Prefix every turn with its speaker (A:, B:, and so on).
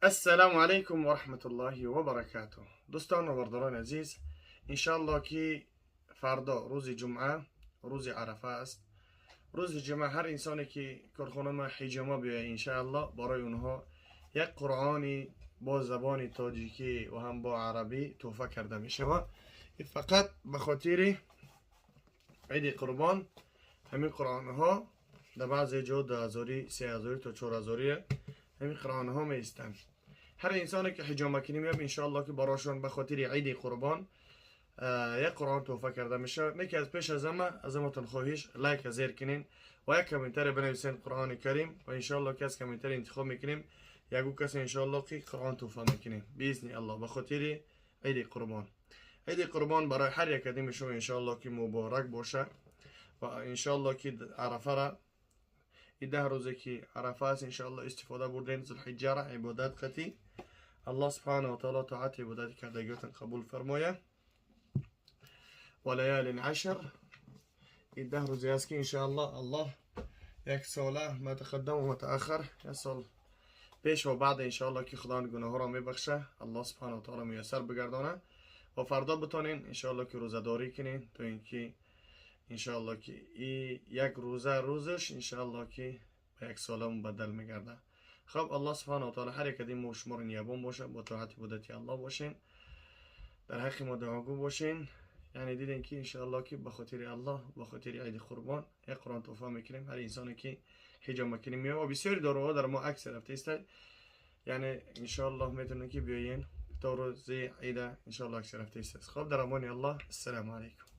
A: السلام علیکم و رحمت الله و برکاته. دوستان و برادران عزیز، انشالله که فردا روز جمعه، روز عرفه است. روز جمعه هر انسانی که کارخانه ما حجامه بیایه، انشالله برای اونها یک قرآنی با زبان تاجیکی و هم با عربی تحفه کرده می شود. فقط به خاطر عید قربان. همین قرآن ها در بعضی جا 2000، 3000 تا 4000 همین قرآن ها می ایستند. هر انسانی که حجامه کنی میاب، انشالله که براشون به خاطر عید قربان یک قرآن تحفه کرده میشه. یکی از پیش از همه از همتون خواهش، لایک زیر کنین و یک کامنتر بنویسین قرآن کریم و انشالله که از کامنتر انتخاب میکنیم یکو کس، انشالله که قرآن تحفه میکنیم باذن الله به خاطر عید قربان. عید قربان برای هر یک کدیم شما انشالله که مبارک باشه و انشالله که عرفه را، این 10 روزه که عرفه است، انشالله استفاده بردین، ذوالحجه را عبادت قطی. الله سبحانه و تعالی طاعت عبادت کردگیتون قبول فرمایه. و لیال عشر، این 10 روزی است که انشاءالله الله یک ساله ما تقدم و ما تأخر، یک سال پیش و بعد، انشاءالله که خدا گناه را میبخشه. الله سبحانه و تعالی میسر بگردانه و فردا بتونین انشاءالله که روزه داری کنین تا اینکه انشاءالله که ای یک روزه روزش انشاءالله که به یک ساله مبدل میگرده. خب، الله سبحانه و تعالی هر یک ما و شما رو نگهبان باشه. با طاعت عبادت الله باشین، در حق ما دعاگو باشین. یعنی دیدین که انشاءالله که به خاطر الله، به خاطر عید قربان یک قرآن تحفه میکنیم هر انسانی که حجامه کنیم میاد و بسیاری داروها در ما عکس رفته است. یعنی انشاءالله میتونن که بیاین تا روز عید، انشاءالله عکس رفته است. خب، در امان الله، السلام علیکم.